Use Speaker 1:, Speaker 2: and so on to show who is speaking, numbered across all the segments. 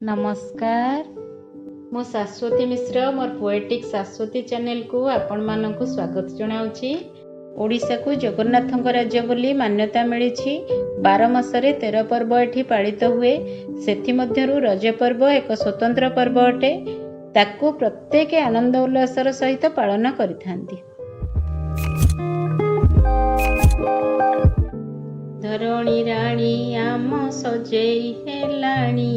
Speaker 1: ନମସ୍କାର, ମୁଁ ଶାଶ୍ୱତୀ ମିଶ୍ର। ମୋର ପୋଏଟିକ୍ ଶାଶ୍ୱତୀ ଚ୍ୟାନେଲକୁ ଆପଣମାନଙ୍କୁ ସ୍ୱାଗତ ଜଣାଉଛି। ଓଡ଼ିଶାକୁ ଜଗନ୍ନାଥଙ୍କ ରାଜ୍ୟ ବୋଲି ମାନ୍ୟତା ମିଳିଛି। 12 ମାସରେ 13 ପର୍ବ ଏଠି ପାଳିତ ହୁଏ। ସେଥିମଧ୍ୟରୁ ରଜ ପର୍ବ ଏକ ସ୍ୱତନ୍ତ୍ର ପର୍ବ ଅଟେ। ତାକୁ ପ୍ରତ୍ୟେକ ଆନନ୍ଦ ଉଲ୍ଲାସର ସହିତ ପାଳନ କରିଥାନ୍ତି। ଧରଣୀ ରାଣୀ ଆମ ସଜେଇ ହେଲାଣି,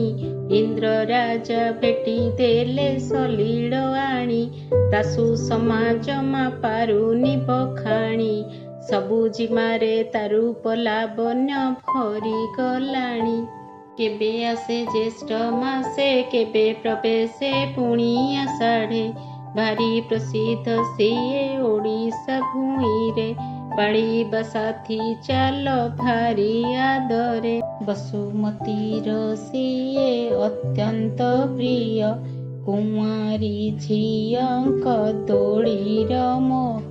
Speaker 1: ଇନ୍ଦ୍ର ରାଜା ଭେଟି ଦେଲେ ସଲିଳ ଆଣି। ତା ସୁଷମା ଜମା ପାରୁନି ବଖାଣି, ସବୁଜିମାରେ ତା ରୂପ ଲାବଣ୍ୟ ଭରି ଗଲାଣି। କେବେ ଆସେ ଜ୍ୟେଷ୍ଠ ମାସେ, କେବେ ପ୍ରବେଶେ ପୁଣି ଆଷାଢ଼େ। ଭାରି ପ୍ରସିଦ୍ଧ ସିଏ ଓଡ଼ିଶା ଭୂଇଁରେ, ପାଳିବା ସାଥୀ ଚାଲ ଭାରି ଆଦରେ। ବସୁମତୀର ସିଏ ଅତ୍ୟନ୍ତ ପ୍ରିୟ, କୁଆଁରୀ ଝିଅଙ୍କ ଦୋଳିର ମୋହ।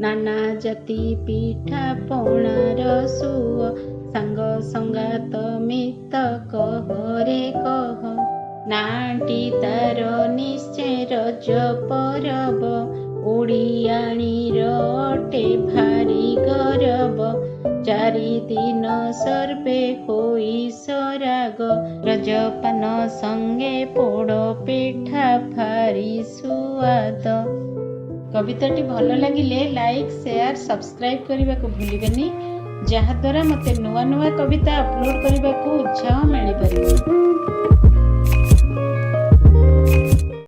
Speaker 1: ନାନା ଜାତି ପିଠା ପଣାର ସୁଅ, ସାଙ୍ଗ ସଙ୍ଗାତ ମିତ କହରେ କହ। ନାଁଟି ତାର ନିଶ୍ଚେ ରଜ ପରବ, ଓଡ଼ିଆଣୀର ଅଟେ ଭାରି ଗରବ। ଚାରିଦିନ ସର୍ବେ ହୋଇ ସରାଗ, ରଜପାନ ସଙ୍ଗେ ପୋଡ଼ ପିଠା ଭାରି ସୁଆଦ। କବିତାଟି ଭଲ ଲାଗିଲେ ଲାଇକ୍, ସେୟାର, ସବସ୍କ୍ରାଇବ୍ କରିବାକୁ ଭୁଲିବେନି, ଯାହାଦ୍ୱାରା ମୋତେ ନୂଆ ନୂଆ କବିତା ଅପଲୋଡ଼ କରିବାକୁ ଉତ୍ସାହ ମିଳିପାରିବ।